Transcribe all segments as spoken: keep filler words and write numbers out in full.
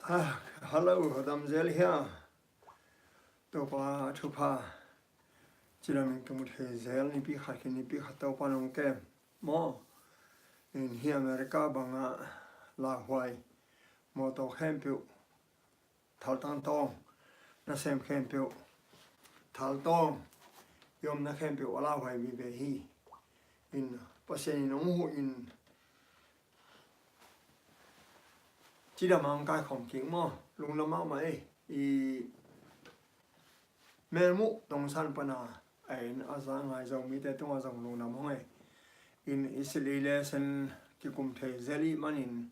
Ah, hello, dam zel hia? Topa thupha cidam in kimu thei zel, nipi khat khin nipi khat Topa nong kem maw? In hi America bangah lauhuai mawtaw khempeuh thaltang tawng, nasem khempeuh thaltawng, i omna khempeuh a lauhuai vive hi. In Pasian in hong huh in cidam a hong kaikhawm kik maw? Lungdam mahmah ei. I melmuh tongsan pana a en a za ngai Zomite tungah zong lungdam hong ei. In i silh i lesen kikum thei zel i hih manin,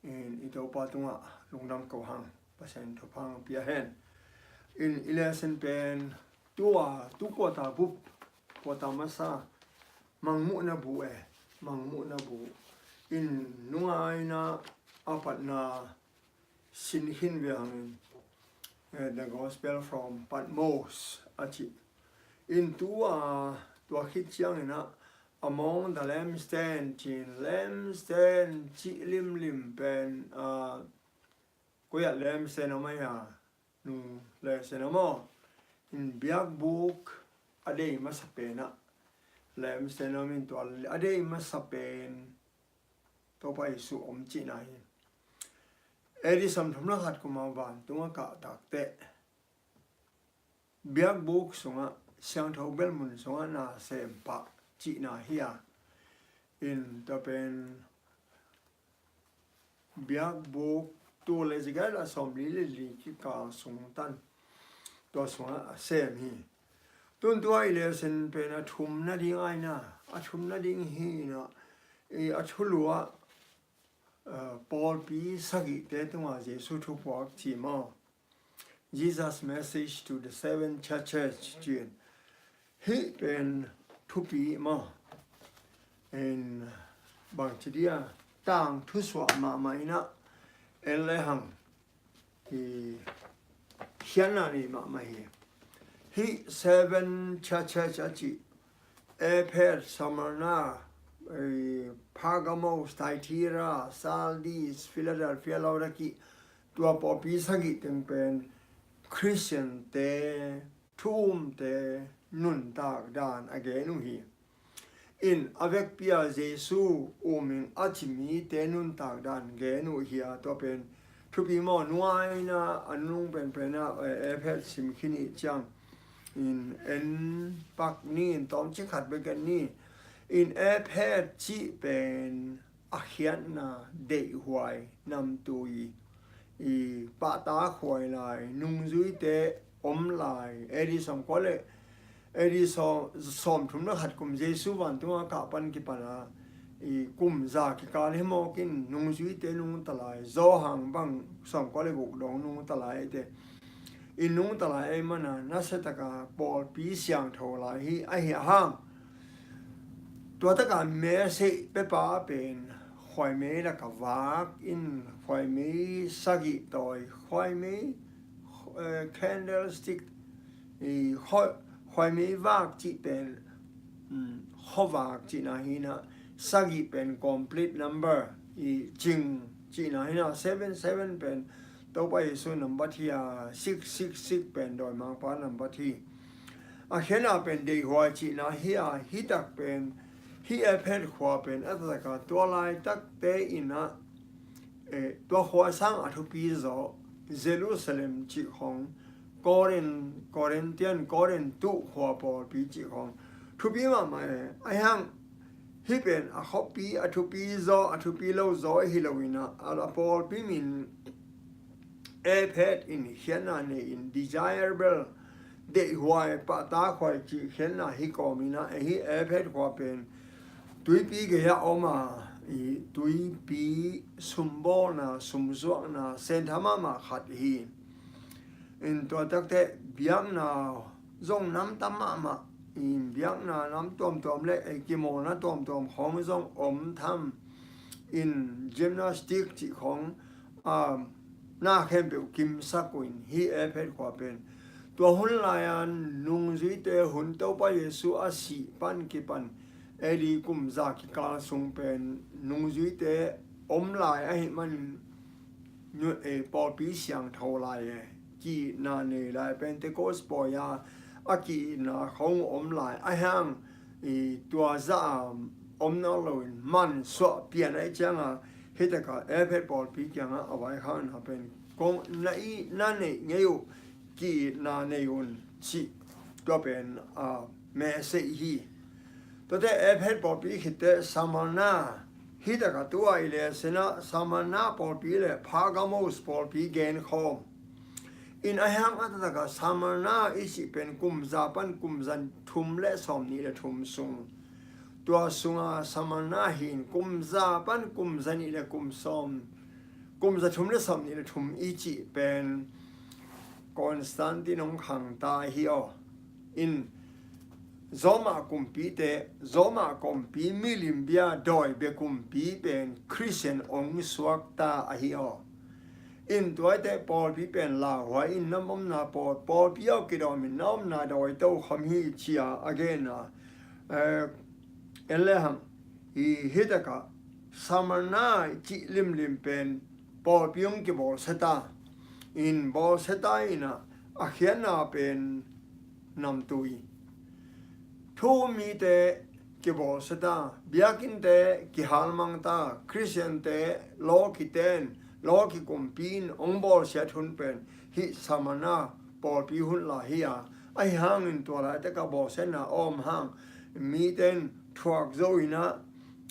in i Topa tungah lungdam ko hang, Pasian thupha hong pia hen. In i lesen pen tua tu kuata bup, kuata masa, Mangmuhna bu e, Mangmuhna bu. In nungaina a patna sin khin ve hangin, eh, The Gospel from Patmos a ci. In tua, tua khit ciangin ah, among the lampstand ci-in, lampstand cih limlim pen, ah, koi ah lampstand om ahi a, nung leh sen om aw. In biakbuk a dei masa pen ah lampstand om in, tua a dei masa pen Topa Jesu om cihna hi. A D sawmthum le khat kum a vantung a kah takteh biakbuk sungah, siangtho belmun sungah na sem pah cihna hi a. In tua pen biakbuk tul le za giat le sawmli le li kikal sung tan, tua sungah a sem hi. Tun tua i lesen pen a thumna ding ahihna, a thumna ding hi in ah, i a thulu ah, eh, pawlpi sagihte tungah Jesu thuphuak ci maw? Jesus' message to the seven churches ci-in, hih pen thupi maw? In bangci dia, tangthu suah mahmah in ah, en le hang, i khiatna nei mahmah hi. Hih seven churches a cih, Ephes, Smyrna, eh, Pergamos, Thyatira, Sardis, Philadelphia, Laodicea, tua pawlpi sagih teng pen Khristiante, thu umte nuntak dan a gen uh hi. In a vekpi a Jesu um in a ci mite nuntak dan gen uh hi a, tua pen thupi maw? Nungaina a nung penpen ah, eh, Ephes sim khin i hih ciang in en pak ni, in tawmcik khat bek en ni. In Ephes cih pen a khiatna, deihhuai, namtui, i pahtakhuai lai, nungzuite om lai, A D sawmkua le, A D sawm, sawmthum le khat kum Jesu vantung a kah pan kipan a, i kum za kikal hi mawk in nungzuite nungta lai, Johan bang sawmkua le guk dong nungta lai eite. I nungta lai ahih manin a nasia taka pawlpi siangtho lai hi, ahi hang. Tua taka message pepa pen khuaimei lak ah vak in, khuaimei sagih tawi, khuaimei, eh, candlestick, i khua-, khuaimei vak cih pen, um, khuavak cihna hi in ah, sagih pen complete number, i cing cihna hi in ah, seven seven pen Topa Jesu nambat hi a, six six six pen dawimangpa nambat hi. A khiatna pen deihhuai cihna hi a, hih tak pen, hih Ephes khua pen a taktak a, tua laitakte in ah, eh, tua khua sang a thupi zaw, Jerusalem cih khawng, Korin, Corinthian, Korintu khua pawlpi cih khawng thupi mahmah e. Ahi hang, hih pen a khuapi a thupi zaw, a thupi lo zaw hi lo in ah, a, a pawlpi min Ephes in khiatna nei in, desirable, deihhuai, pahtakhuai cih khiatna hi kawm in ah, hih Ephes khua pen tuipi gei ah om a, i tuipi sumbawlna, sumzuakna center mahmah khat hi. In tua takte biakna zong nam tam mahmah, in biakna nam tuamtuam le, eh, kimawlna tuamtuam khawng zong om tham. In gymnastic cih khawng, ah, na khempeuh kimsak uh in, hih Ephes khua pen. Tua hun lai-a nungzuite hun, Topa Jesu a sih pan kipan A D kum za kikal sung pen nungzuite om lai ahih manin nu-, eh, pawlpi siangtho lai e, ki-itna nei lai, Pentecost pawi-a a ki-itna khong om lai, a hiang, eh, tua zah a om nawn loin man suah pian ahih ciangin, hih takah Efesa pawlpi kiangah a vaikhakna pen, kong na it na neih ngei uh, ki-itna nei un cih, tua pen, ah, message hi. Tuate Efesa pawlpi khit teh Smyrna, hih takah tua i le sena Smyrna pawlpi le Pergamos pawlpi genkhawm. In a hiang a takah Smyrna i cih pen kum za pan kum za thum le sawmnih le thum sung. Tua sunga Smyrna hi in kum za pan kum za nih le kum sawm, kum za thum le sawmnih le thum i cih pen Constantine hong khang ta hi aw. In Roma kumpite, Roma kumpi milim bia dawi bia kumpi pen Christian hong suak ta ahi aw. In tuate pawlpi pen lauhuai in na omna pawl, pawlpi aw kidawm in na omna dawi to kham hi ci-a a genna. Eh, en le hang, hi, hih takah Smyrna cih limlim pen pawlpi hong kibawlsia ta. In bawlsia ta in a, a khiatna pen namtui. Thu-um mite kibawlsia ta, biakinnte kihalmang ta, Christiante lawkiten, lawki kumpi in hong bawlsiat hun pen hih Smyrna pawlpi hun lai hi a, ahi hangin tua laitakah bawlsiatna a om hang mite in thuak zo in a,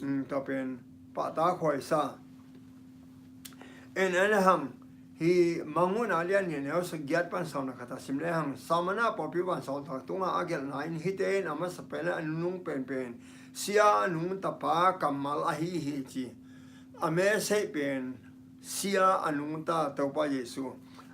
um, tua pen pahtakhuai sa. En en hang, hih Mangmuhna lian nih a neu giat pan sawm le khat a sim le hang, Smyrna pawlpi vansawltak tungah a gelhna in hihte in a masa pen le a nunung penpen sia a nungtapa kammal ahi hi ci. A message pen sia a nungta Topa Jesu,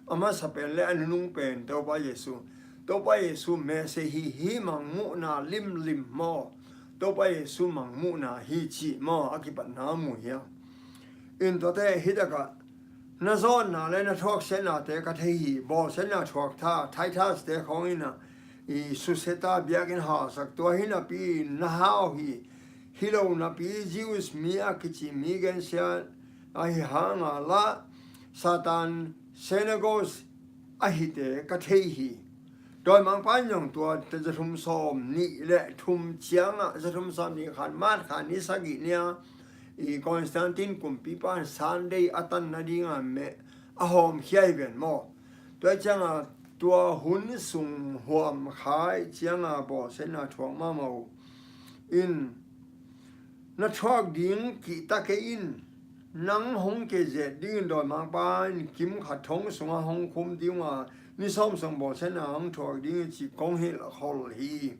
a masa pen le a nunung pen Topa Jesu. Topa Jesu message hi, hih Mangmuhna limlim maw, Topa Jesu Mangmuhna hi cih maw, a kipatna mu hi a. In tuate hih takah na zawnna le na thuaksiatnate ka thei hi, bawlsiatna thuak tha, Titus te khawng in a, i susia ta, biakinn hausak, tua hi napi na hau hi, hi lo napi Jews mi a kici mi gensia ahi hanga lah Satan synagogue ahite ka thei hi. Dawimangpa in zong tua zathum sawm nih le thum ciangah, zathum sawm nih khan March kha ni sagih ni-a i Constantine kumpipa in Sunday a tan nadinga meh a hawmkhia hi ven maw. Tua ciangah tua hun sung huamkha ahih ciangah bawlsiatna thuak mahmah uh. In na thuak ding kihta kei in, nang hong kezet dingin dawimangpa in kim khat thong sungah hong khum ding uh a, ni sawm sung bawlsiatna hong thuak ding hi cih kong hilhkhol hi.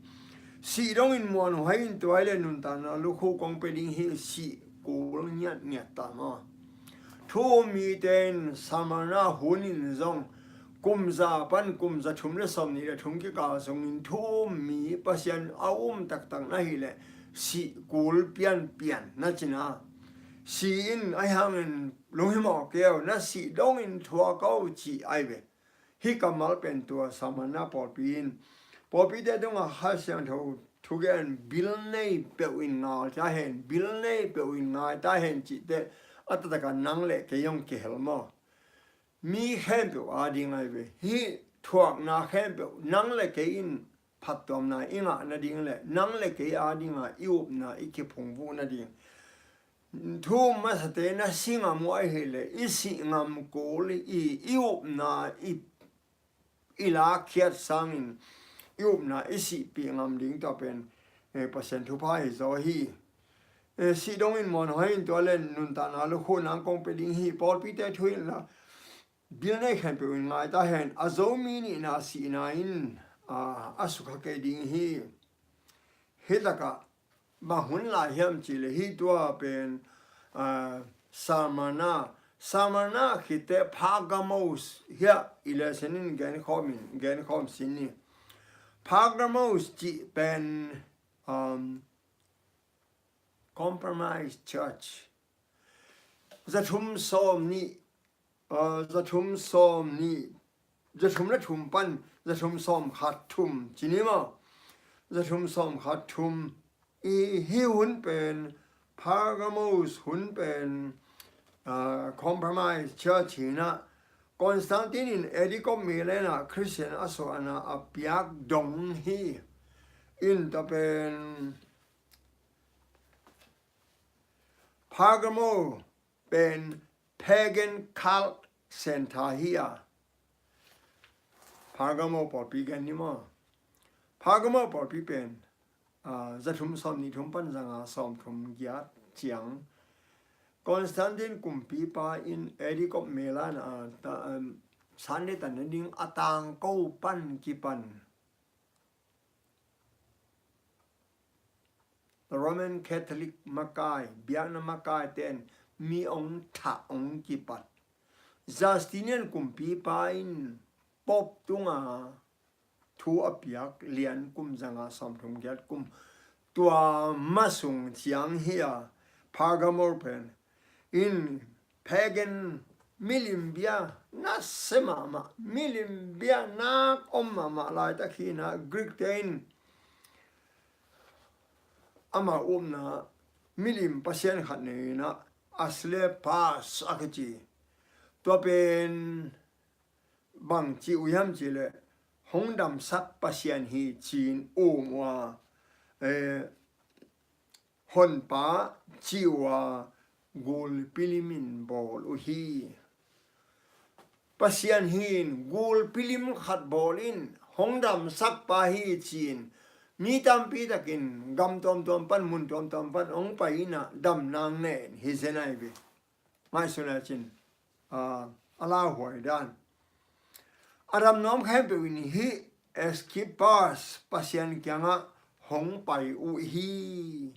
Sih dongin muan uh hai in, tua hi leh nuntakna lukhu kong pia ding hi, sih kul ngiatngiat ta maw. Thu-um mite in Smyrna hun in zong kum za pan kum za thum le sawm nih le thum kikal sungin thu-um mi Pasian a um taktak na hih leh sih kul pianpian na cina. Sih in ahi hangin lunghimawh kei un, na sih dongin thuak un cih ahi ve. Hih kammal pen tua Smyrna pawlpi in, pawlpite tungah Kha Siangtho thugen, bil nei peuh in ngai ta hen, bil nei peuh in ngai ta hen cih teh a taktakah nang le kei hong kihel maw. Mi khempeuh ading ahi ve. Hih thuakna khempeuh nang le kei in phattuamna i ngah nading le nang le kei adinga i upna i kiphungvuh nading. Thu-um masate na si ngam uh ahih leh i sih ngam kul i, i upna i, i lakkhiat sangin i upna i sihpih ngam ding tua pen, eh, Pasian thupha hi zaw hi. Eh, sih dongin muan uh hai in, tua leh nuntakna lukhu nang kong pia ding hi. Pawlpite thu in la, bil nei khempeuh in ngai ta hen. A Zomi nihna sihna in, ah, a sukha kei ding hi. Hih takah bang hun lai hiam cih leh hih tua pen, ah, Smyrna, Smyrna khit teh Pergamos hiah i lesson in genkhawm in, genkhawm sin ni. Pergamos cih pen, um, compromise church. Zathum sawm nih, ah, zathum sawm nih, zathum le thum pan zathum sawm khat thum ci ni maw. Zathum sawm khat thum. I hih hun pen, Pergamos hun pen, ah, compromise church hi-in ah, Constantine in A D kop Milan ah Christian a suahna a piak dong hi. In tua pen Pergamo pen pagan cult center hi a, Pergamo pawlpi gen ni maw? Pergamo pawlpi pen, ah, za thum sawm nih thum pan za nga sawm thum giat ciang Constantine kumpipa in A D kop Milan ah, ta, um, Sunday tan nading a tangko pan kipan Roman Catholic makai, biakna makaite in mi ong thah ong kipat. Justinian kumpipa in Pope tunga thu a piak lian kum za nga sawm thum giat kum, tua masung ciang hi a, Pergamo pen in pagan milim bia nasia mahmah, milim bia nak om mahmah laitak hi-in ah, Greek te in amau upna milim pasian khat nei-in ah, Asclepius a kici. Tua pen bang ci uh hiam cih leh hong damsak pasian hi ci-in um uh a, eh, honpa ci uh a, gulpi lim in bawl uh hi. Pasian hi-in gulpi lim khat bawl in, hong damsakpa hi ci-in mi tampi takin gam tuamtuam pan, mun tuamtuam pan hong pai in ah, damna ne-in hi zen ahi ve. Ngaihsun lecin, ah, a lauhuai dan, a dam nuam khempeuh in hih Asclepius pasian kiangah hong pai uh hi.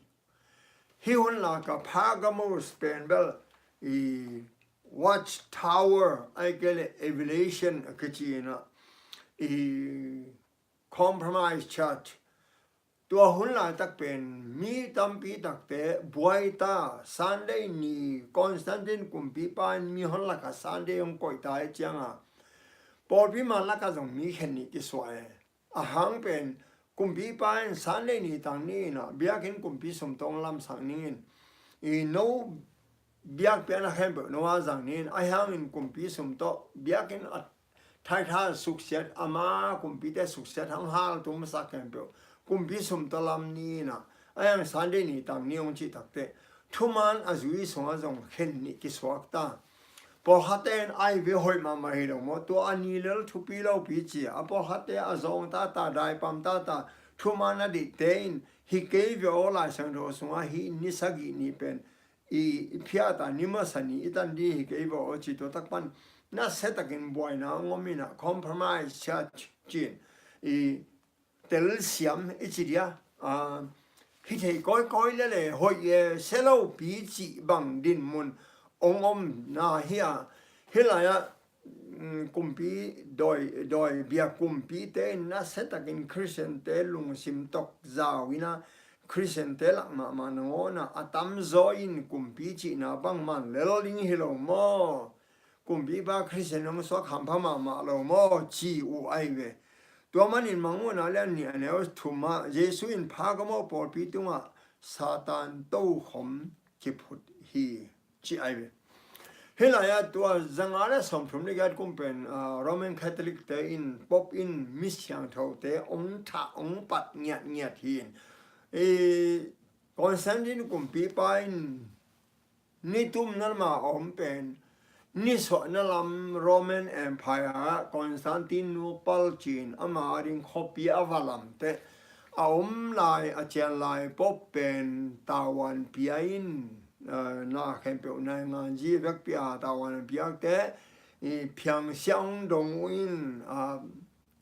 Hih hun lakah Pergamos pen bel i watchtower, ahih kei leh evaluation a kici-in ah, i compromise church. Tua hun laitak pen mi tampi takte buai ta, Sunday ni Constantine kumpipa in mihon lakah Sunday hong koih ta ahih ciangin, pawlpi man lakah zong mi khen nih kisuah e. A hang pen kumpipa in Sunday ni tang ni-in ah biakinn kumpi sum tawh lamsak ning in, i no biakpiakna khempeuh no a zang ni-in, ahi hangin kumpi sum tawh biakinn a thaitha suksiat, ama kumpite suksiat hang haltumsak khempeuh kumpi sum tawh lam ni-in ah, ahi hang Sunday ni tang ni hong cih takteh thuman a zui sungah zong khen nih kisuak ta. Pawlkhatte in ahi ve, hoih mahmah hi lo maw, tua a ni lel thupi lopi ci a, pawlkhatte a zawng tata, daipam tata, thuman a deihte in hi kei ve aw, Lai Siangtho sungah hih ni sagih ni pen i, i phiat a, ni masa ni i tan ding hi kei ve aw ci, tua tak pan nasia takin buaina hong om in ah, compromise church ci-in i telsiam i ci dia, a, hi thei kawikawi lel e, hoih e, sia lopi cih bang dinmun hong omna hi a, hih lai-ah, mm, kumpi dawi, dawi bia kumpite in nasia takin Khristiante lungsim tawh zau in ah, Khristiante lak mahmah nangawn ah a tamzaw in kumpi cihna bangmah lel ding hi lo maw? Kumpipa Khristian hong suak hampha mahmah lo maw? Ci uh ahi ve. Tua manin Mangmuhna lian nih, a neu thum ah Jesu in Pergamo pawlpi tungah Satan tokhom kiphut hi, ci ahi ve. Hih lai-ah tua za nga le sawm thum le giat kum pen, ah, Roman Catholic te in, Pope in mi siangthote hong thah hong pat ngiatngiat hi. I Constantine kumpipa in nitumna lam a om pen, nisuahna lam Roman Empire ah Constantinople ci-in ama ading khuapi a va lamteh a om lai, a cian lai Pope pen tavuan pia in, eh, na khempeuh naingan zi vekpi a tavuan piakte, i phiangsiang dong uh in, ah,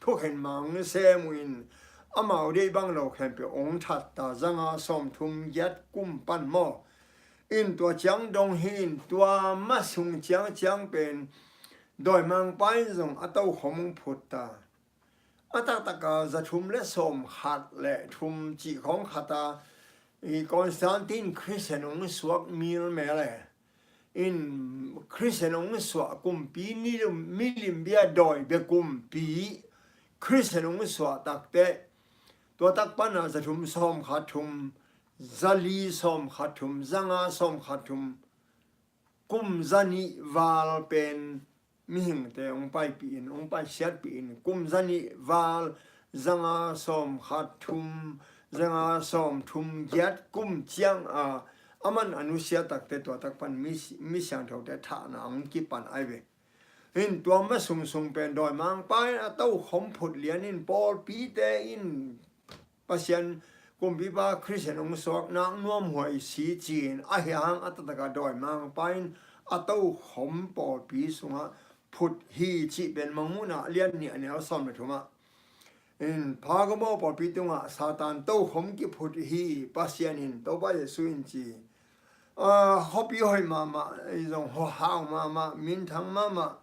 thukhen mang sem uh in, amau deih bang lo khempeuh hong that ta, za nga sawm thum giat kum pan maw? In tua ciang dong hi in, tua masung ciangciang pen dawimangpa in zong a tokhom hong phut ta. A taktak a za thum le sawm khat le thum cih khawng khat a, i Constantine Khristian hong suak milmel e. In Khristian hong suah kumpi, ni lum, milim bia dawi bia kumpi Khristian hong suah takteh, tua tak pan a za thum sawm khat thum, za li sawm khat thum, za nga sawm khat thum, kum zanih val pen mihingte hong paipih in, hong paisiatpih in, kum zanih val, zanga sawm khat thum, zanga sawm thum giat kum ciang a, aman a nusia takte tua tak pan mi, mi siangthote thahna hong kipan ai ve. In tua ma sungsung pen dawimangpa in a tokhom phut lian in pawlpite in Pasian kumpipa Khristian hong suak nak nuamhuai si ci-in ahi hang a taktak a dawimangpa in a tokhom pawlpi sungah phut hi cih pen Mangmuhna a lian nih a neu sawm le thum ah. In Pergamo pawlpi tungah Satan tokhom kiphut hi, Pasian in, Topa Jesuh in ci. Ah, khuapi hoih mahmah, i zong hau mahmah, minthang mahmah.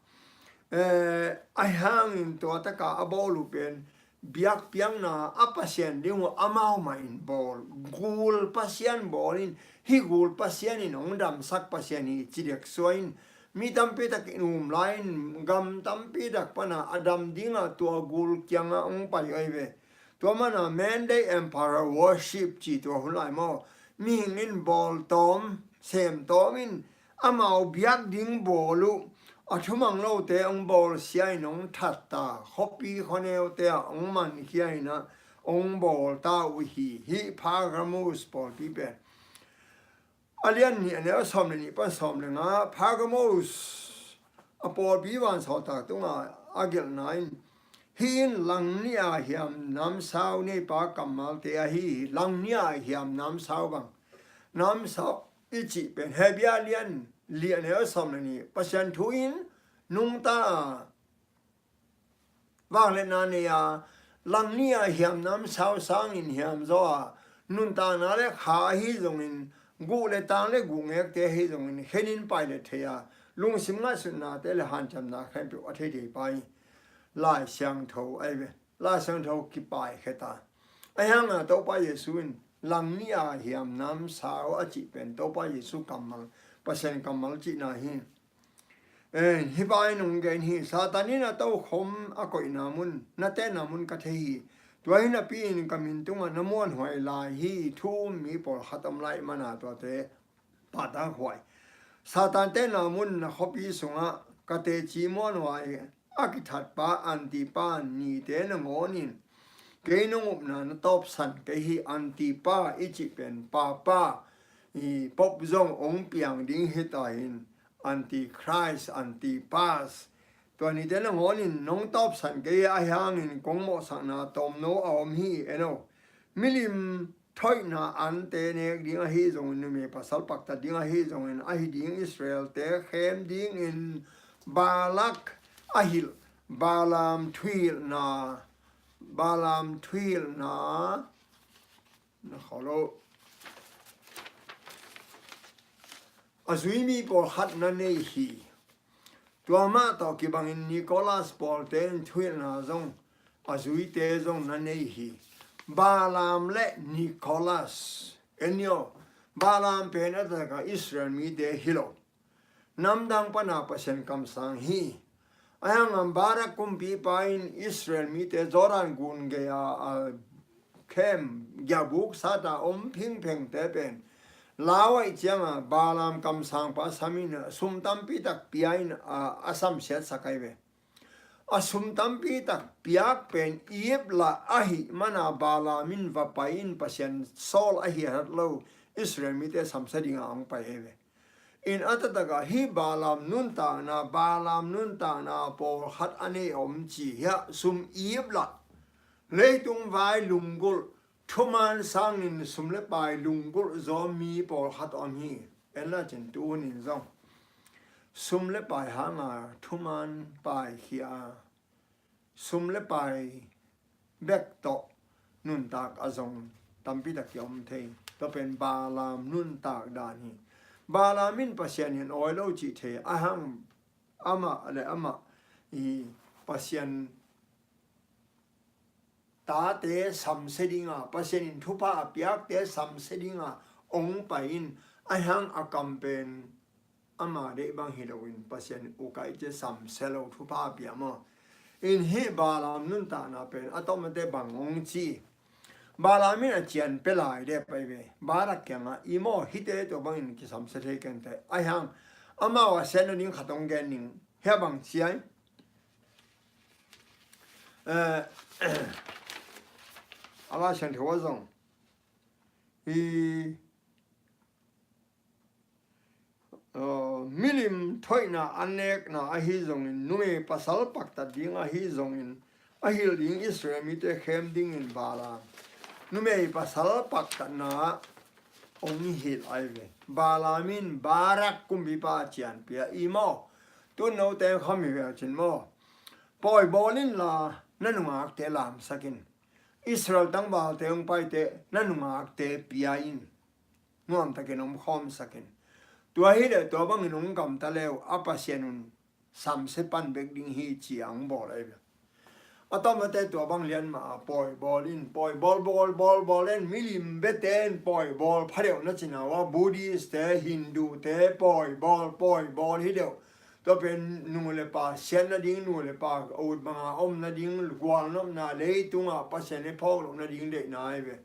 Eh, ahi hangin tua taka a bawl uh pen biakpiakna a pasian ding uh amau mah in bawl. Gul pasian bawl in, hih gul pasian in hong damsak Pasian hi ci dek suai in, mi tampi tak in um lai in, gam tampi tak pana a dam dinga tua gul kianga hong pai ai ve. Tua mana Mande Emperor worship ci tua hun lai maw. Mihing in bawl tawm, sem tawm in amau biak ding bawl uh, a thumang lote hong bawl sia in hong that ta, khuapi khuaneute ah hong mankhia in ah hong bawl ta uh hi, hih Pergamos pawlpi pen. A lian nih a neu sawm le nih pan sawm le nga, Pergamos a pawlpi vansawltak tungah a gelhna in, hih in langnih a hiam namsau neipa kammalte ahi hi, langnih a hiam namsau bang. Namsau i cih pen Hebru a lian li a neu sawm le nih, Pasian thu in nungta a vangliatna nei a, langnih a hiam namsau sangin hiam zaw a, nuntakna le kha ahi zongin, guh le tang le guhngekte ahi zongin, khenin pai le thei a, lungsim ngaihsutnate le hanciamna khempeuh a thei thei pai. Lai Siangtho ai ve. Lai Siangtho kipai khe ta. Ahi hanga Topa Jesuh in langnih a hiam namsau a cih pen Topa Jesuh kammal, Pasian kammal cihna hi. Eh, hih pa in hong gen hi, Satan in a tokhom a koihna mun, na tenna mun ka thei hi. Tua hi napi in ka min tungah na muanhuai lai hi, thu um mi pawlkhat om lai mana tuate pahtakhuai. Satan tenna mun na khuapi sungah ka teci muanhuai a kithatpa Antipa nite nangawn in kei nong upna na tawpsan kei hi. Antipa i cih pen papa, i pop zong hong piang ding hi ta in, Antichrist, Antipas. Tua nite nangawn in nong tawpsan kei hi, ahi hangin kong mawhsakna tawmno a om hi, en o. Milim thoihna ante nek ding ahi zongin, numei pasal paktat ding ahi zongin, ahi ding Israelte khem dingin Balak a hilh, Balaam thuhilhna, Balaam thuhilhna, na kholo. A zui mi pawlkhat na nei hi. Tua mah tawh kibangin Nicholas pawlte in thuhilhna zong, a zuite zong na nei hi. Balaam le Nicholas. En ni o, Balaam pen a takah Israel mite hi lo. Namdang pana Pasian kamsang hi. Ahi hangin Balak kumpipa in Israel mite Jordan gun gei-a a khem giahbuk sata om phingphengte pen lau aih cianga Balaam kamsangpa sam in sum tampi tak pia in a, a samsiatsak ai ve. A sum tampi tak piak pen Egypt lah ahi mana Balaam in va pai in Pasian sawl ahi hat lo Israel mite samsia dinga hong pai ai ve. In a taktakah hih Balaam nuntakna, Balaam nuntakna pawlkhat a nei om ci hiah sum ip lah. Leitung vai lunggulh, thuman sangin sum le pai lunggulh zaw mi pawlkhat om hi. En la cin tu hunin zong sum le pai hanga thuman pai khia a, sum le pai bek tawh nuntak a zong tampi tak ki om thei. Tua pen Balaam nuntak dan hi. Balaam in Pasian in awi lo cih thei, a hang amah le amah i Pasian tate samsia dinga, Pasian in thupha a piakte samsia dinga ong pai in, a hang a kam pen ama deih bang hi loin Pasian ukaite samsia lo thupha a pia maw? In hih Balaam nuntakna pen a tawmate bang ong ci? Balaam in a cian pia lai deh pai ve. Balak kiangah i maw hihte tua bangin kisamsia thei kente. A hang amau a siatna ding khat hong gen ning. Hia bang ciai, eh, a Lai Siangtho a zong hi, uh, milim thoihna a nekna ahi zongin, numei pasal paktat ding ahi zongin, a hilh ding Israel mite khem dingin Balaam numei pasal paktatna hong hilh ahi ve. Balaam in Barak kumpipa a cianpia i maw? Tun note kham hi ve cin maw? Pawi bawl inla na nungakte lamsak in. Israel tangvalte hong paite na nungakte pia in. Nuamtakin om khawmsak in. Tua hi leh tua bangin hong gamta leu a Pasian un samsia pan bek ding hi ci-a hong bawl ahi ve. A tawmnate tua bang lian mah a pawi bawl in, pawi bawl, bawl, bawl, bawl in, milim bete in pawi bawl pha deuh na cina ua, Buddhist te, Hindu te, pawi bawl, pawi bawl hi deuh. Tua pen nu le pa siat nading, nu le pa a ut banga om nading, gualnopna leitungah Pasian i phawk loh nading deihna ahi ve.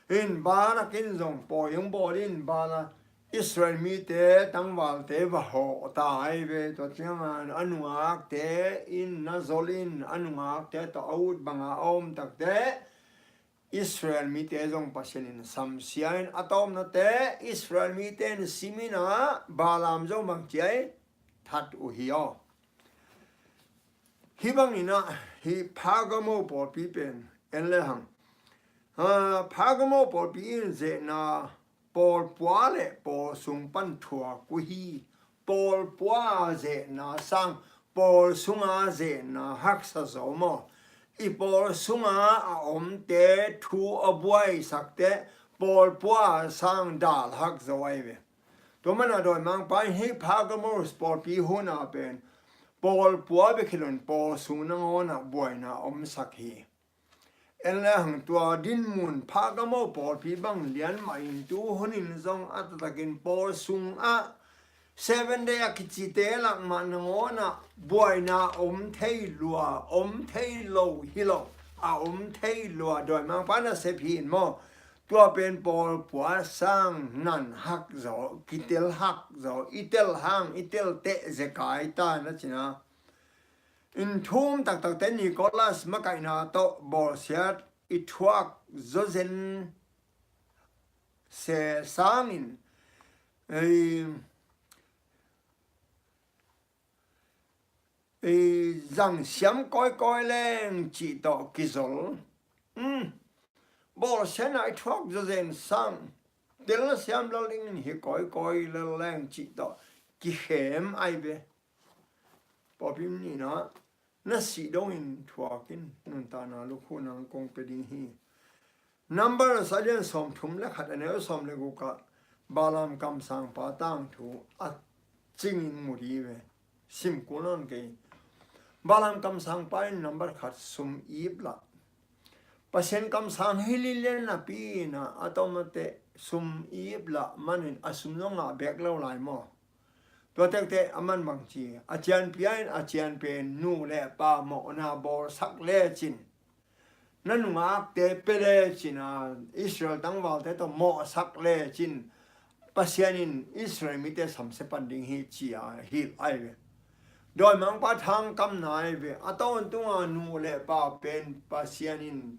In Barak in zong pawi hong bawl in, Barak Israel mite tangvalte va hawh ta ahi ve. Tua ciangin a nungakte in na zol in, a nungakte tawh a ut banga a om takte Israel mite zong Pasian in samsia in, a tawmnate Israel mite in sim in a, Balaam zong bang ci-a i that uh hi aw. Hih bangin ah, hih Pergamo pawlpi pen en le hang. Ha, Pergamo pawlpi in zehna pawlpua le pawl sung pan thuak uh hi. Pawlpua a zehna sang, pawl sunga zehna haksa zo maw? I pawl sunga a omte thu a buaisakte pawlpua a sang dal hak zo ahi ve. Tua mana dawimangpa in hih Pergamo pawlpi huna pen pawlpua bek hi loin pawl sung nangawnah buaina omsak hi. En le hang tua dinmun Pergamo pawlpi bang lian mahin tu hunin zong a taktakin pawl sungah Seven Day a kicite lakmah nangawnah buaina om thei lua, om thei lo hi lo, a om thei lua, dawimangpa nasep hi in maw? Tua pen pawlpua sang nan hak zaw, kitel hak zaw, i tel hang, i tel teh zekai ta na cina. In thum taktakte Nicholas makaihna tawh bawlsiat i thuak zawzen se sangin, ei, ei, zang siam kawikawi leng cih tawh kizol. Um, bawlsiatna i thuak zawzen sang, tel siam lal dingin hi kawikawi lel leng cih tawh kikhem ahi ve. Pawlpi nihna, na sih dongin thuak in, nuntakna lukhu nang kong pia ding hi. Numbers a lian sawmthum le khat a neu sawm le guk ah Balaam kamsangpa tangthu a cingin mu dih ve. Sim kul nawn kei. Balaam kamsangpa in number khat sum ip lah. Pasian kamsang hi lilian napi in a, a tawmate sum ip lah manin a sum zong ngah bek lo lai maw? Tua tekte a man bang ci, a cianpia in a cianpen nu le pa mawhna bawlsak lecin, na nungakte pia lecin a, Israel tangvalte tawh mawhsak lecin, Pasian in Israel mite samsia pan ding hi ci-a hilh ahi ve. Dawimangpa thangkamna ahi ve. A tawntunga nu le pa pen Pasian in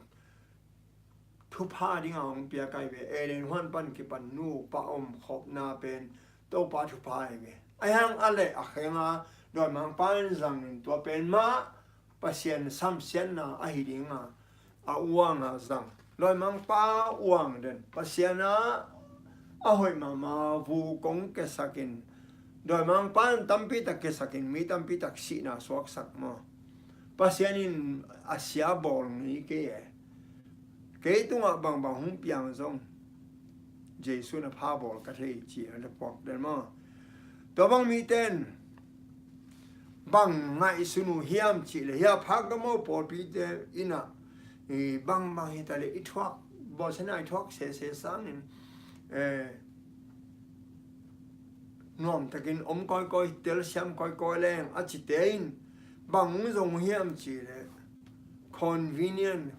thupha dinga hong piak ahi ve. Eden huan pan kipan nupa omkhopna pen Topa thupha ahi ve. A hiang a leh a khenga dawimangpa in zangin tua pen mah Pasian samsiatna ahi dinga a uanga zang. Dawimangpa uang den Pasian a a hoih mahmah vu kong kiasakin, dawimangpa in tampi tak kiasakin mi tampi tak sihna suaksak maw? Pasian in a sia bawl ngei kei e. Kei tungah bangbang hong piang zong Jesu na pha bawl ka thei ci a le puak den maw? Tua bang mite in bang ngaihsun uh hiam cih le hia Pergamo pawlpite in ah, i, bangbang hi ta le i thuak, bawlsiatna i thuak sese sangin, eh, nuamtakin om kawikawi, telsiam kawikawi leng a cite in bang hong zong uh hiam cih le convenient,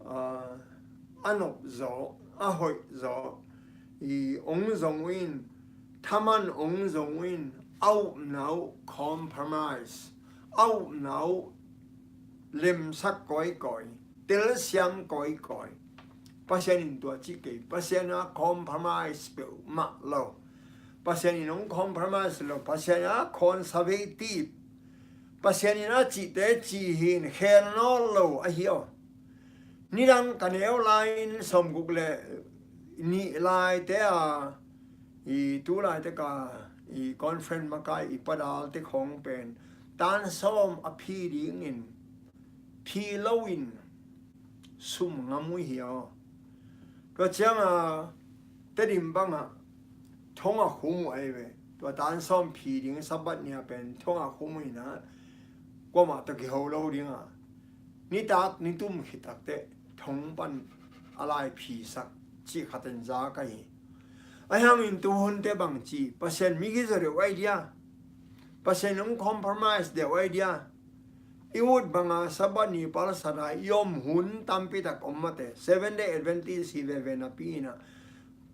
ah, a nop zaw, a hoih zaw, i, hong zong uh in Thaman hong zong in, a upna uh compromise, a upna uh lemsak kawikawi, telsiam kawikawi. Pasian in tua ci kei, Pasian a compromise peuhmah lo. Pasian in hong compromise lo, Pasian a conservative, Pasian in a cihte ci hi in khel nawn lo ahi aw. Nidang ka neu lai-in sawmguk le nih laite a, i tu laite ka, i conference makai i padalte khawng pen tan sawm a phi dingin phi loin sum ngam uh hi aw. Tua cianga Tedim bangah thong a khum uh ahi ve. Tua tan sawm phi ding Sabbath nia pen thong a khum uh hi na, kuamah tawh kiho lo dinga nitak nitum khit takteh thong pan a lai phisak cih khaten za ka hi. Ahi hangin tuhunte bangci Pasian migi zaw deuh ahi dia, Pasian hong compromise deuh ahi dia. I ut banga Sabbath ni palsat a i om hun tampi tak om mate, Seven Day Adventist hi veve napi inah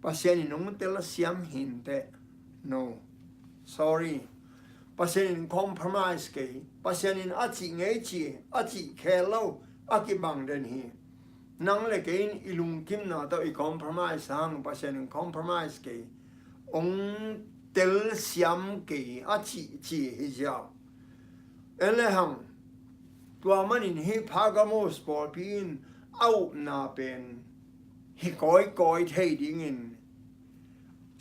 Pasian in hong telsiam hinteh. No. Sorry. Pasian in compromise kei. Pasian in a cih ngei ci, a cih khel lo, a kibang den hi. Nang le kei in i lungkimna tawh i compromise hang, Pasian in compromise kei. Hong telsiam kei, a cih ci hi ziau. En le hang, tua manin hih Pergamos pawlpi in a upna pen hi kawikawi thei dingin,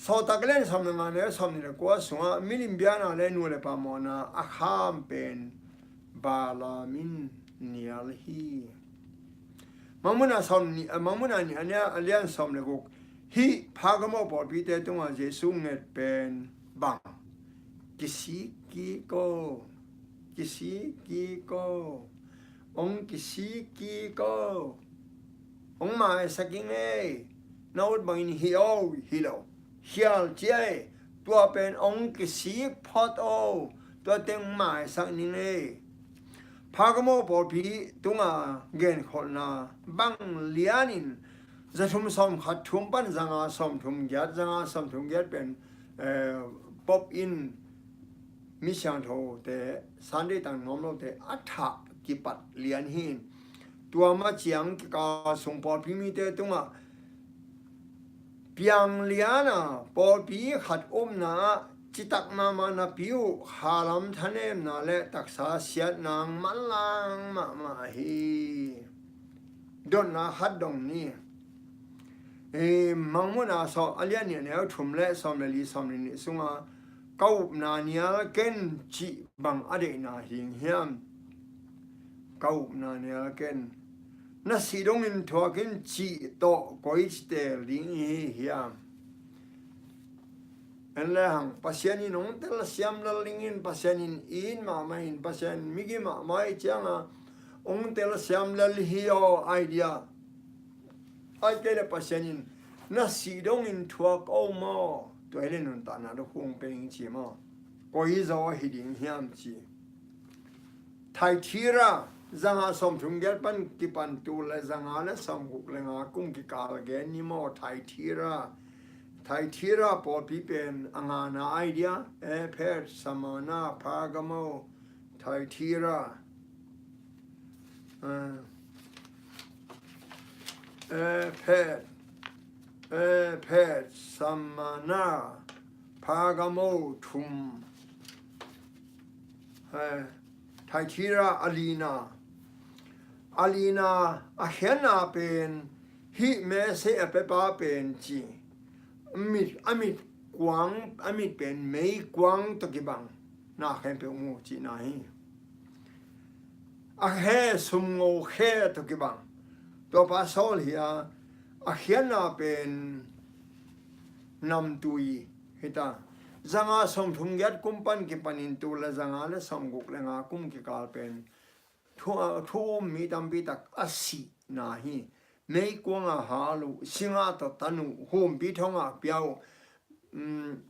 Sawltak lian sawm le nga neu sawm nih le kua sungah milim biakna le nu le pa mawhna a kham pen Balaam in nial hi. Mangmuna sawm nih, Mangmuna nih a nia, a lian sawm le guk, hih Pergamo pawlpite tungah Jesu nget pen bang? Kisik kik o, kisik kik o, hong kisik kik o, hong maisak ing ei, na ut bangin hi o, hi lo, khial cia ei, tua pen hong kisik phot o, tua teng maisak ning ei. Pergamo pawlpi tunga genkholhna bang lianin zathum sawmkhat thum pan zanga sawmthum giat, zanga sawmthum giat pen, eh, Pope in mi siangthote, Sunday tang nuam lote a thah kipat lian hi. Tua ma ciang kikal sung pawlpi mite tungah piang liana pawlpi khat upna ah citak mahmah napi uh khalam thanemna le taksa siatna manlang mahmah hi. Dotna khat dong ni. Eh, Mangmuna sawm, a lian nih a neu thum le sawm le li, sawm le nih sunga ka upna nial ken cih bang a deihna hing hiam? Ka upna nial ken. Na sih dongin thuak in cih tawh koi ci teel ding i hi hiam? En le hang, Pasian in hong telsiam lel dingin, Pasian in it mahmah in, Pasian in migi mahmah i cianga hong telsiam lel hi aw, idea. Ai kei le Pasian in na sih dongin thuak o maw? Tua hi le nuntakna dok hung peng ci maw? Koi zaw hi ding hiam ci. Thyatira, zanga sawmthum giat pan kipan tul le zanga le sawmguk le nga kum kikal gen ni maw? Thyatira. Thyatira pawlpi pen a ngana idea, Ephet, Smyrna, Pergamo, Thyatira. Eh, Ephet, Ephet, Smyrna, Pergamo thum. Eh, Thyatira a lina. A lina a khiatna pen hih message a pepa pen ci. A mit, a mit kuang, a mit pen meikuang tawh kibang na khempeuh mu cihna hi. A khe sumngo khe tawh kibang. Tua pa Saul hi a, a khiatna pen namtui hi ta. Zanga sawmthum giat kum pan kipanin tul le zanga le sawmguk le nga kum kikal pen thu, thu um mi tampi tak a sihna hi. Meikuang a hal uh, singa tawh tan uh, humpi thong a pia uh, um,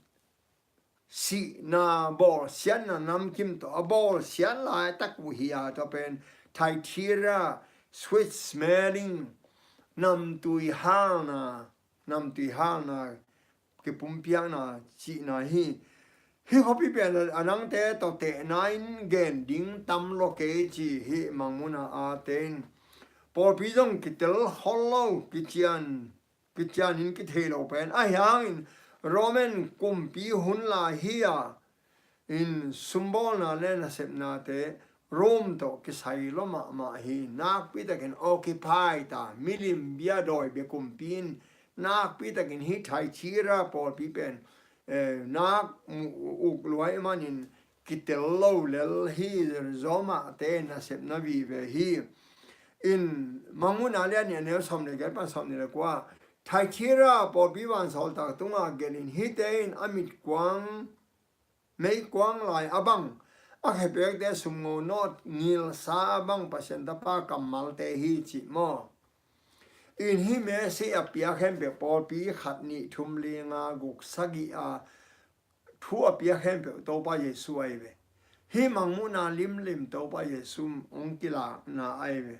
sihna bawlsiatna namkim tawh a bawlsiat laitak uh hi a, tua pen Thyatira, sweet smelling, namtui halna, namtui halna kipumpiakna cihna hi. Hih khuapi pen a nangte tawh tehna in gen ding tam lo kei ci hi. Mangmuhna a te in pawlpi zong kitel khol lo, kician kician in kithei lo pen ahi hangin Roman kumpi hun lai hi a, in sumbawlna le nasepnate Rome tawh kisai lo mahmah hi. Nakpi takin occupy ta, milim bia dawi bia kumpi in nakpi takin hih Thyatira pawlpi pen, eh, nak mu uk luai manin kitel lo lel hi. Roma te nasepna vive hi. In Mangmuhna lian nih a neu sawm le giat pan sawm nih le kua, Thyatira pawlpi vansawltak tungah gelhin hihte in a mitkuang meikuang lai a bang, a khepekte sumngo nawt ngilsa a bang Pasian tapa kammalte hi cih maw? In hih message a piak khempeuh pawlpi khat nih thum li nga guk sagih a thu a piak khempeuh Topa Jesu ahi ve. Hih Mangmuhna limlim Topa Jesu hong kilakna ahi ve.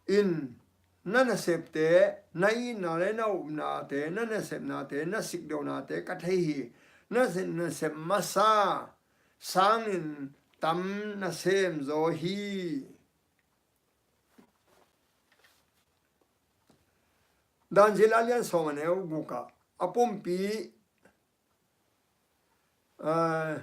In na nasepte, na itna le na upnate, na nasepnate, na sikdohnate ka thei hi. Na nasep masa sangin tam na sem zaw hi. Daniel a lian sawm a neu guk ah a pumpi, ah,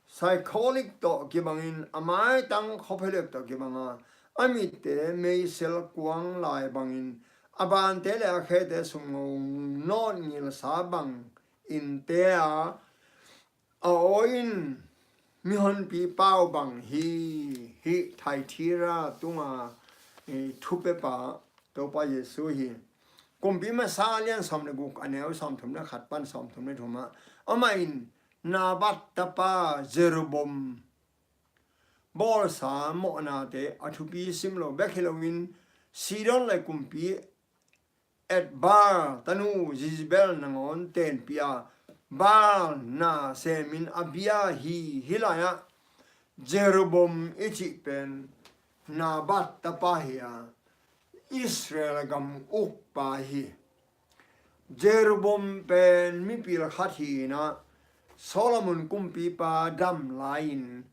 psychology tawh kibangin a maitang khawphelep tawh kibanga a mitte meisel kuang lai bangin a bante le a khete sumngo nawt ngilsa bang innte a a aw in mihonpi pau bang hi. Hih Thyatira tunga, eh, thupepa Topa Jesu hi. Kumpi masa lian sawm le guk a neu sawm thum le khat pan sawm thum le thum ah amah in Nebat tapa Jeroboam bawlsa mawhnate a thupi sim lo bek hi loin Sidon le kumpi et Baal tanu Jezebel nangawn tenpih a Baal na semin a bia hi. Hih lai-ah Jeroboam i cih pen Nebat tapa hi a, Israel gam ukpa hi. Jeroboam pen mipil khat hi-in ah Solomon kumpipa dam lai-in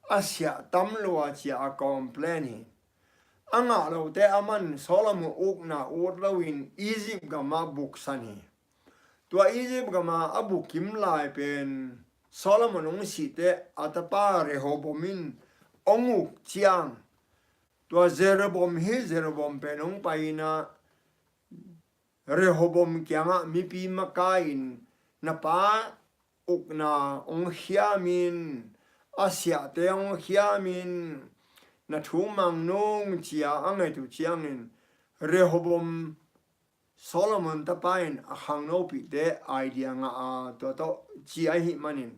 a siah tam lua ci-a a complain hi. A ngah lote a man Solomon ukna ut loin Egypt gamah buksan hi. Tua Egypt gamah a bukim lai pen Solomon hong sihte a tapa Rehoboam in hong uk ciang, tua Jeroboam hi, Jeroboam pen hong pai-in ah Rehoboam kiangah mipi makai-in, na pa ukna hong khiamin, a siahte hong khiamin, na thu mang nung ci-a a nget uh ciangin Rehoboam, Solomon tapa in a khangnopihte idea ngah a, tua tawh ci ahih manin,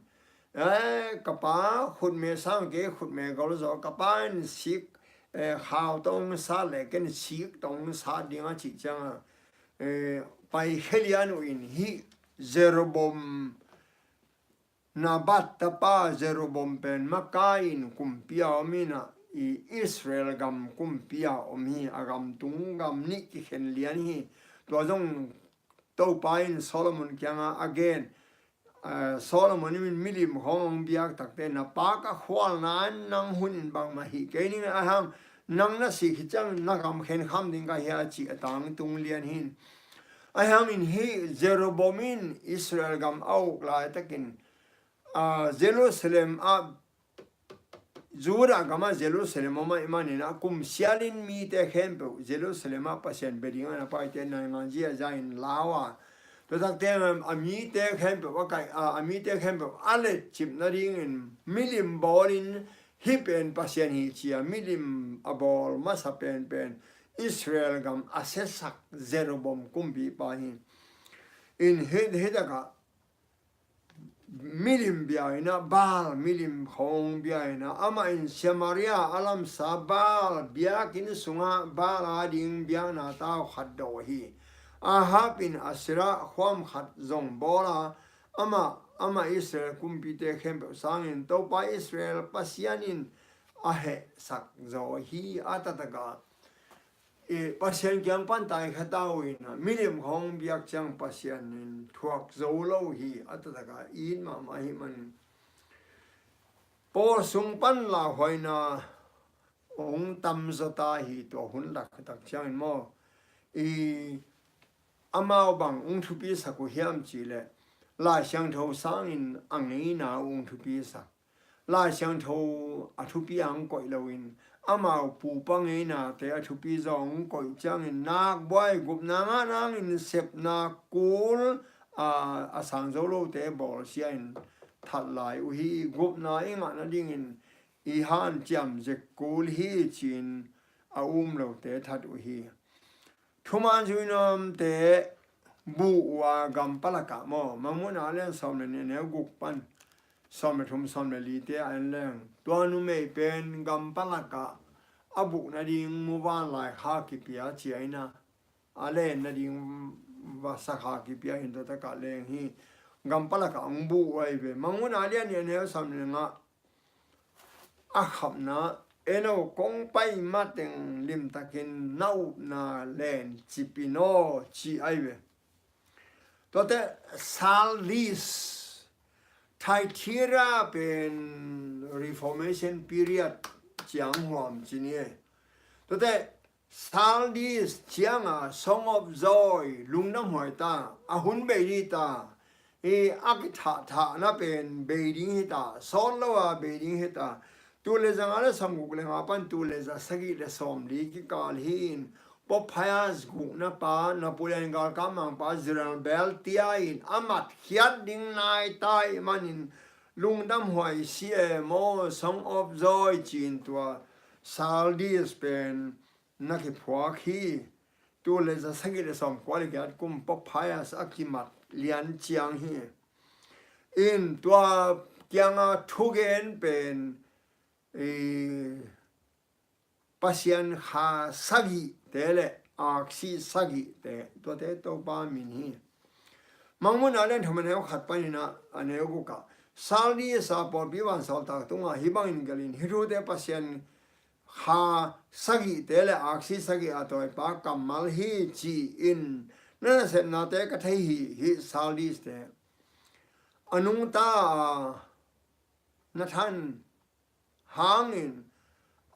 eh, ka pa khutme sang kei khutme gol zaw, ka pa in sik, eh, khau tawh hong sat leh ken sik tawh hong sat ding a cih ciangin, eh, paikhia lian uh in hih Jeroboam, Nebat tapa Jeroboam pen makai-in kumpi a om in ah, i Israel gam kumpi a om hi. A gam tung gam nih kikhen lian hi. Tua zong Topa in Solomon kiangah a gen, eh, Solomon in milim khawng hong biak takte, na pa ka khualna in nang hun in bangmah hih kei ning, ahi hang nang na sik hi ciang na gam khenkham ding ka hi a cih a tangtung lian hi. Ahi hangin hih Jeroboam in Israel gam a uk laitakin, ah, Jerusalem ah, Judah gamah Jerusalem om ahih manin a kum sialin mite khempeuh Jerusalem ah Pasian bia dingin a paite naingan zia za-in lau a, tua takte a mite khempeuh a kaih a, a mite khempeuh a letcip nadingin milim bawlin hih pen Pasian hi ci-a milim a bawl masa penpen Israel gam a siasak Jeroboam kumpipa hi. In hih, hih takah milim bia in ah, Baal milim khawng bia in ah, amah in Samaria a lamsa Baal biakinn sungah Baal ading biakna tau khat dawh hi. Ahab in Asherah khuam khat zong bawl a, amah, amah Israel kumpite khempeuh sangin Topa Israel Pasian in a hehsak zaw hi. A taktakah i Pasian kiang pan tai kha ta uh in, milim khawng biak ciang Pasian in thuak zo lo hi, a taktak a it mahmah hi man. Pawl sung pan lauhuaina hong tam zaw ta hi, tua hun laktak ciangin maw. I amau bang hong thupi sak uh hiam cih leh, Lai Siangtho sangin a ngeina uh hong thupi sak. Lai Siangtho a thupi a hong koih loin, amau pupa ngeinate a thupi zaw hong koih ciangin, nakbuai gupna ngah nangin sepna kul a, a sang zo lote bawlsia in that lai uh hi. Gupna i ngah nadingin i hanciam zek kul hi ci-in a um lote that uh hi. Thuman zuinawmte buh uh a, gam palak ah maw, Mangmuhna a lian sawm le nih, a neu guk pan sawm le thum, sawm le lite ah en leng, tua numei pen gam palak ah a buh nading muvanlai kha kipia ci-in a, a len nading vasa kha kipia hi in, tua takah leng hi. Gam palak ah hong buh uh ahi ve. Mangmuhna a lian nih, a neu sawm le nga, a khapna, "En aw, kong pai mateng limtakin na upna len cip in aw," ci ahi ve. Tuate Sardis, Thyatira pen Reformation period ciang huam ci ni e. Tuate Sardis cianga Song of Joy, lungdamhuai ta, a hun bei ding ta, i a kithahthahna pen bei ding hi ta, sawt lo a bei ding hi ta. Tul le za nga le sawmguk le nga pan tul le za sagih le sawmli kikal hi in, Pope Pius gukna pa, Napoleon galkap mangpa, General Berthier in a matkhiat ding nai ta ahih manin, lungdamhuai si e maw, Song of Joy ci-in tua Sardis pen na kiphuak hi. Tul le za sagih le sawmkua le giat kum Pope Pius a kimat lian ciang hi. In tua kianga thugen pen, i, Pasian kha sagihte le aksi sagihte, tuate Topa min hi. Mangmuhna a lian thum, a neu khat panin a, a neu guk ah, Sardis a pawlpi vansawltak tungah hih bangin gelh in, hih thute Pasian kha sagihte le aksi sagih a tawipa kammal hi ci-in na nasepnate ka thei hi. Hih Sardis te a nungta a na than hangin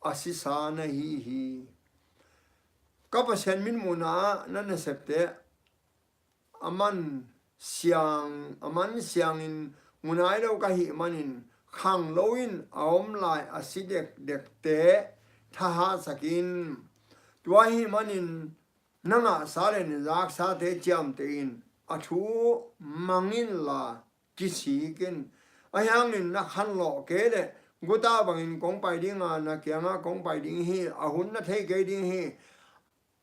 a sisa na hi hi. Ka Pasian mitmuhna ah na nasepte a man siang, a man siangin mu nai lo ka hih manin, khang loin a om lai a si dekdekte thahatsak in. Tua ahih manin na ngahsa le na zaksate ciamteh in, a thu mang inla kisik in. Ahi hangin na khanlawh kei leh guta bangin kong pai ding a, na kiangah kong pai ding hi, a hun na thei kei ding hi.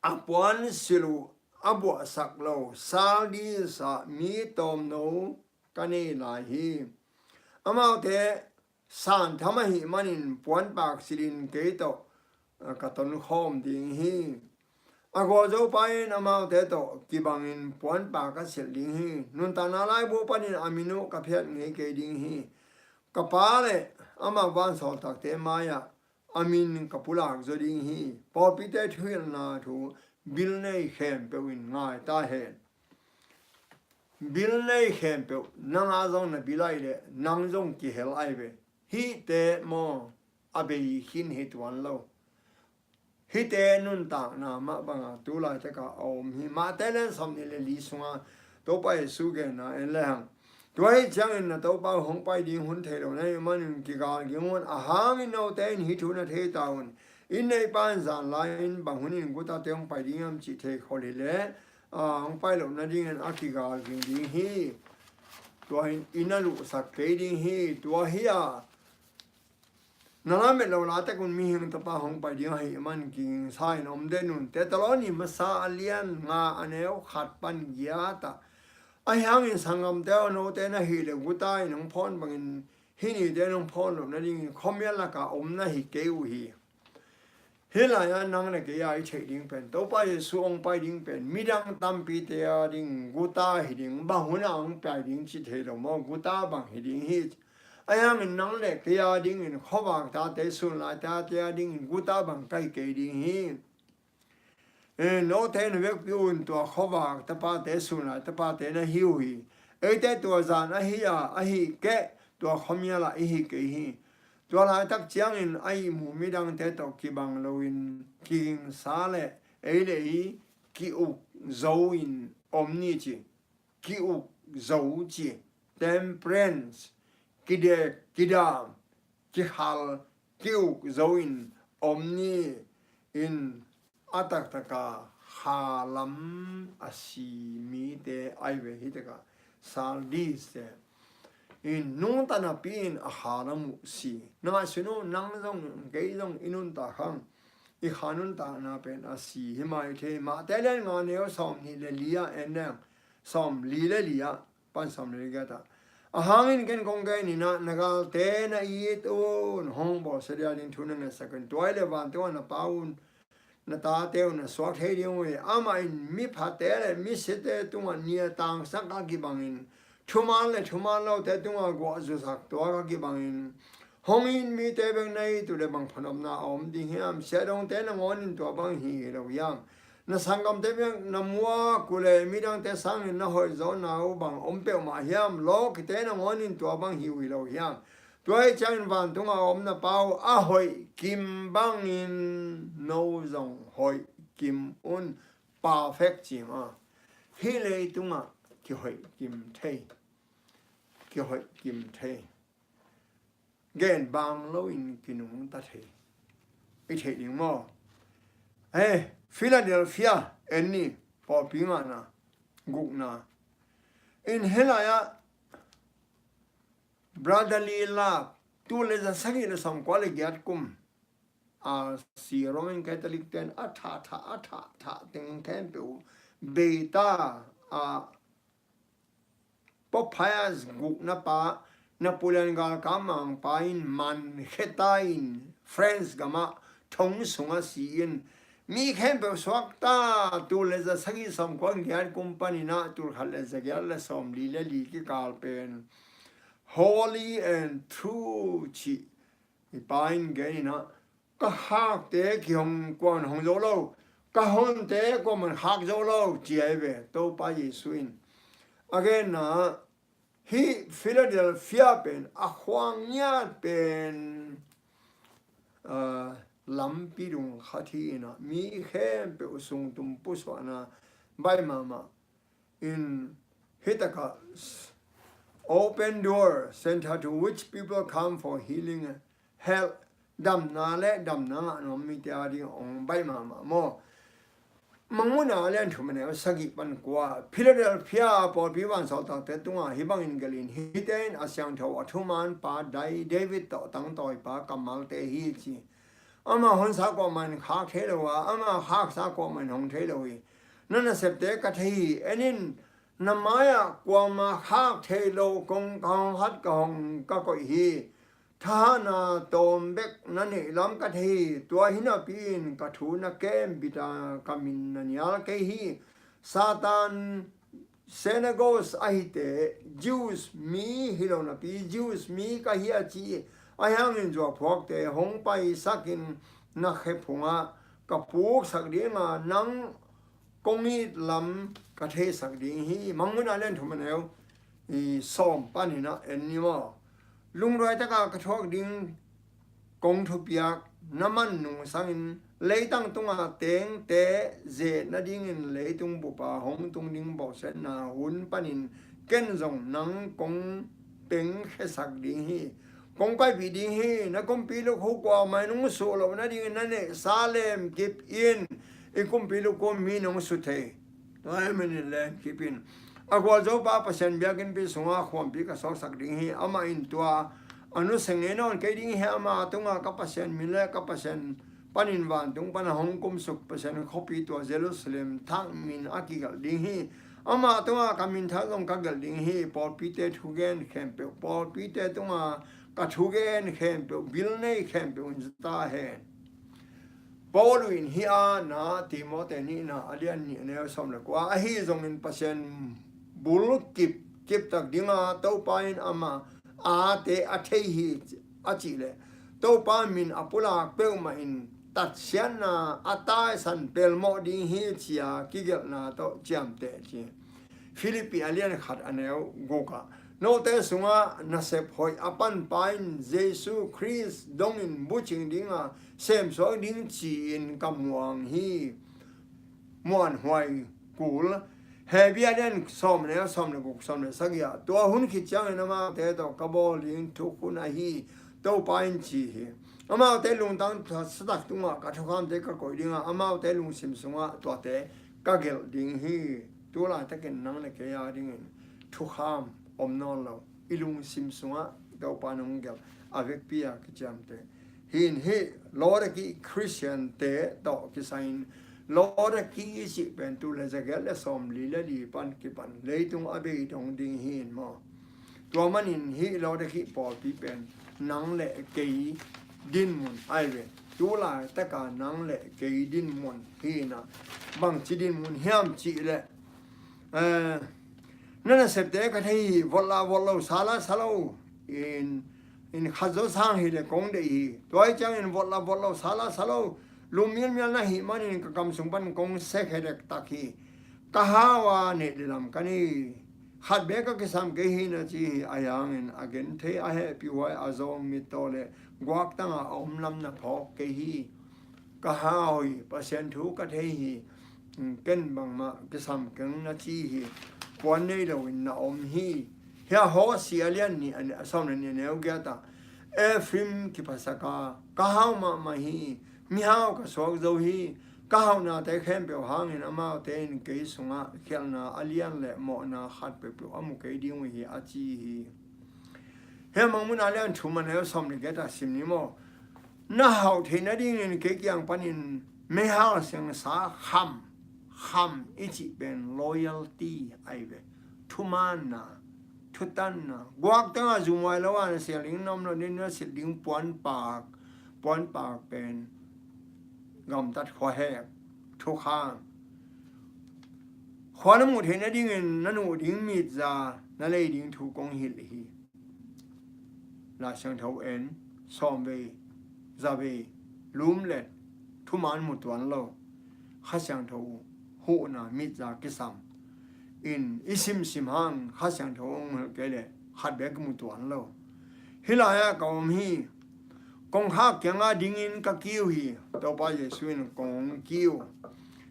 A puansilh uh a buahsak lo Sardis ah mi tawmno ka nei lai hi. Amaute santham ahih manin puanpak silhin kei tawh, a, ka tonkhawm ding hi. A gualzopa in amaute tawh kibangin puanpak ka silh ding hi. Nuntakna laibu panin a min uh ka phiat ngei kei ding hi. Ka Pa le ama vansawltakte mai-ah a min ka pulak zaw ding hi. Pawlpite thuhilhna thu bil nei khempeuh in ngai ta hen. Bil nei khempeuh, nang a zong na bil ahi leh nang zong kihel ahi ve. Hihte maw, a bei khin hi tuan lo. Hihte nuntakna mah banga tu laitakah a om hi. Mate lian sawmnih le li sunga Topa Jesu genna en le hang. Tua hi ciangin na Topa hong pai ding hun thei lo na hih manin kigal ging un, a hangin note in hih thu na thei ta un. Inn neipa in zan lai-in bang hunin gutate hong pai ding hiam cih thei khol hi leh, a, hong pai loh nadingin a kigal ging ding hi. Tua in inn a luhsak kei ding hi. Tua hi a, na lamet loh laitak un mihing tapa hong pai ding ahih man kigingsa in om den un. Thesalonika masa a lian nga a neu khat pan giat ah, ahi hangin sanggamte aw, note na hih leh guta in hong phawn bangin hih nite in hong phawn loh nadingin khuamial lakah om na hi kei uh hi. Hih lai-ah nang le kei a i theih ding pen, Topa Jesu hong pai ding pen midang tampite a ding guta hi ding, bang hunah hong pai ding cih thei lo maw, guta bang hi ding hi. Ahi hangin nang le kei a dingin, khuavak tate, sunlai tate a dingin guta bang ka hi kei ding hi. Eh, note na vekpi un tua khuavak tapate sun lai tapate na hi uh hi. Eite tua zan ahi a, ahih keh tua khuamial ah i hi kei hi. Tua laitak ciangin a ihmu midangte tawh kibang loin kigingsa le ei le ei ki-uk zo in om ni ci. Ki-uk zo ci. Temperance, kidek, kidam, kikhal, ki-uk zo in om ni. In a taktaka khalam a si mite ai ve hi taka, Sardis te in nungta napi in a khalam uh si. Na ngaihsun uh, nang zong kei zong i nuntak hang i kha nuntakna pen a si hi mai thei. Mate lian nga neu sawm nih le li ah en leng, sawm li le li ah pan sawm le li giat ah, a hangin ken kong gen in ah, na galte na it un, hong bawlsia dia ding thu na ngetsak un. Tua hi le vantung ah na Pa un, na tate un a suak thei ding uh hi. Amah in miphate le misite tungah nia tangsak a kibangin, thuman le thuman lote tungah guah zusak tuak a kibangin, hong it mite bek na it uh le bang phanopna a om ding hiam? Siahdongte nangawnin tua bang hi lo hiam? Na sanggamte bek na muak uh le midangte sangin na hoih zawhna uh bang om peuhmah hiam? Lawkite nangawnin tua bang hi uh hi lo hiam? Tua hi ciangin vantungah a om na Pa uh a hoih kim bangin no zong hoih kim un. Perfect ci maw? Hih leitungah kihoih kim thei. Kihoih kim thei. Gen bang loin kinungta thei. I theih ding maw? Hei, Philadelphia en ni, pawlpi ngahna, gukna. In hih lai-ah brotherly love, tul le za sagih le sawmkua le giat kum, a si Roman Catholic ten a thah thah, a thah thah teng khempeuh beita a Pope Pius gukna pa, Napoleon galkap mangpa in mankheta in France gamah thong sungah si in, mi khempeuh suakta, tul le za sagih sawmkua giat kum panin ah tul khat le za giat le sawmli le li kikal pen holy and true cih i pa in gen in ah, ka khakte kihong kuaman hong zo lo, ka honte kuaman khak zo lo ci ahi ve. Topa Jesu in a genna hih Philadelphia pen a khua ngiat pen, ah, lampi dung khat hi in ah, mi khempeuh sungtum pusuahna baih mahmah. In hih takah open door center to which people come for healing, health, damna le damna ngah nuam mite a ding hong baih mahmah maw? Mangmuhna a lian thum a neu sagih pan kua, Philadelphia pawlpi vansawltakte tungah hih bangin gelh in, hihte in a siangtho a thuman pa Dai David tawh tangtawipa kammalte hi ci. Amah honsa kuamah in khak thei lo a, amah khaksa kuamah in hong thei lo hi. Na nasepte ka thei hi. En in, na mai-ah kuamah khak thei lo kong ka hong hat ka hong ka koih hi. Thahatna tawm bek na neih lam ka thei hi. Tua hi napi-in ka thu na kem bit a, ka min na nial kei hi. Satan synagogue ahite Jews mi hi lo napi, Jews mi ka hi a ci, ahi hangin zuaphuakte hong paisakin na khe phungah ka puksak ding a, nang kong it lam ka theisak ding hi. Mangmuhna a lian thum a neu sawm panin ah en ni maw? Lungduai taka ka thuak ding kong thupiak na man nungsangin, leitang tunga tengte zet nadingin leitung bupa hong tung ding bawlsiatna hun panin ken zong nang kong pengkhiasak ding hi. Kong paipih ding hi. Na kumpi lukhu kuamah in hong suh loh nadingin na neihsa lemkip in. I kumpi lukhu mi nong su thei. Tua hi manin lemkip in. A gualzopa Pasian biakinnpi sungah khuampi ka suaksak ding hi. Amah in tua a nusia ngei nawn kei ding hi. Ama tunga ka Pasian min le ka Pasian panin vantung pana hong kumsuk Pasian khuapi tua Jerusalem thak min a kigelh ding hi. Ama tunga ka min thak zong ka gelh ding hi. Pawlpite thugen khempeuh, pawlpite tunga ka thugen khempeuh, bil nei khempeuh in za ta hen. Paul in hih a na Timote nihna a lian nih a neu sawm le kua, ahi zongin Pasian bul kip, kiptak dinga Topa in ama ate a thei hi a cih leh, Topa min a pulak peuhmah in tatsiatna a taisan pelmawh ding hi ci-a kigelhna tawh ciamteh ci. Philippi a lian khat a neu guk ah, note sungah nasep hoih a panpa in Jesu Khrist dongin bucing dinga semsuak ding ci-in ka muang hi. Muanhuai kul. Hebru a lian sawm le, sawm le guk, sawm le sagih ah, tua hun khit ciangin amaute tawh ka bawl ding thukhun ahi, Topa in ci hi. Amaute lungtang satak tungah ka thukhamte ka koih dingah, amaute lungsim sungah tuate ka gelh ding hi. Tu laitakin nang le kei a dingin thukham om nawn lo. I lungsim sungah Topa nong gelh a vekpi a kiciamteh. Hi in hih Laodicea Khristiante tawh kisai in, Laodicea i cih pen tul le zagiat le sawmli le li pan kipan leitung a bei dong ding hi in maw. Tua manin hih Laodicea pawlpi pen nang le kei dinmun ahi ve. Tu laitaka nang le kei dinmun hi in ah, bangci dinmun hiam cih leh, eh, na nasepte ka thei hi, vot la vot lo, sa la sa lo, in, in khat zaw sang hi le kong deih hi. Tua hi ciangin vot la vot lo, sa la sa lo, lum mialmial na hih manin ka kam sung pan kong sek hedek tak hi. Ka hau a neih le lam ka nei, khat beek a kisam kei hi na ci hi. Ahi hangin a genthei, a hehpihhuai, a zawng mittaw le guaktanga a om lam na phawk kei hi. Ka hau hi, Pasian thu ka thei hi, ken bangmah kisam keng na ci hi. Puan nei loin na om hi. Hia Hosea a lian nih a ne-, a sawm le nih a neu giat ah, Ephraim kiphasak a, ka hau mahmah hi. Mihau ka suak zo hi. Ka hauhnate khempeuh hangin amaute in kei sungah khialhna a lian le mawhna khat peuhpeuh a mu kei ding uh hi, a ci hi. Hih Mangmuhna a lian thum a neu sawm le giat ah sim ni maw. Na hauh theih nadingin kei kiang panin meihal siangsa kham, kham i cih pen loyalty ahi ve. Thumaanna, thutanna, guaktanga zumhuai lo a na sial ding, na om lo ding, na silh ding puanpak, puanpak pen gamtat khuahek, thukham. Khua na muh theih nadingin na nuh ding mitza na lei ding thu kong hilh hi. Lai Siangtho en, sawmvei, zavei, lum le thumaan mu tuan lo. Kha Siangtho huhna mitza kisam in i simsim hang Kha Siangtho hong hilh kei leh khat beek mu tuan lo. Hih lai-ah ka om hi. Kongkhak kiangah dingin ka kiu hi. Topa Jesu in kong hong kiu.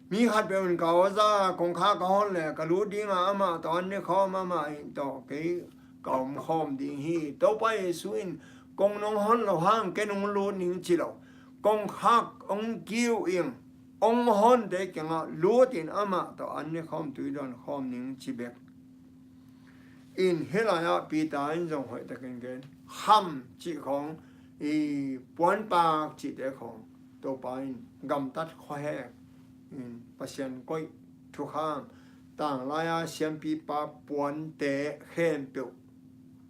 Mi khatpeuh in ka aw za kongkhak ka hon le ka lut dingah amah tawh an ne khawm, amah tawh kei ka om khawm ding hi. Topa Jesu in kong nong hon lo hang ken hong lut ning ci lo. Kongkhak hong kiu in hong honte kiangah lut in amah tawh an ne khawm, tui dawn khawm ning ci bek. In hih lai-ah Peter in zong hoihtakin gen, kham cih khawng, i puanpak cihte khawng Topa in gamtat khuahek in Pasian koih, thukham, tanglai-a siampipa puante khempeuh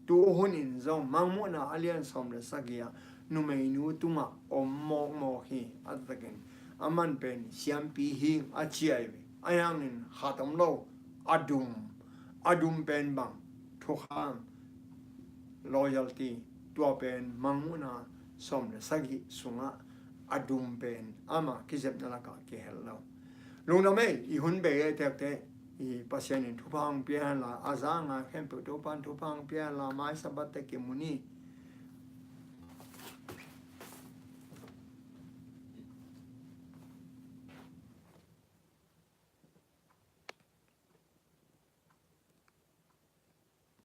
tu hunin zong Mangmuhna a lian sawm le sagih ah numeinu tungah om mawkmawk hi. A taktakin aman pen siampi hi a ci ahi ve. Ahi hangin khat om lo, a dum, a dum pen bang, thukham, loyalty, tua pen Mangmuhna sawm le sagih sungah a dum pen ama kizepna lakah kihel lo. Lungdam ei, i hun bei ei tekte, i Pasian in thupha hong pia hen la, a za a ngai khempeuh Topa in thupha hong pia hen la, mai Sabbath teh kimu ni.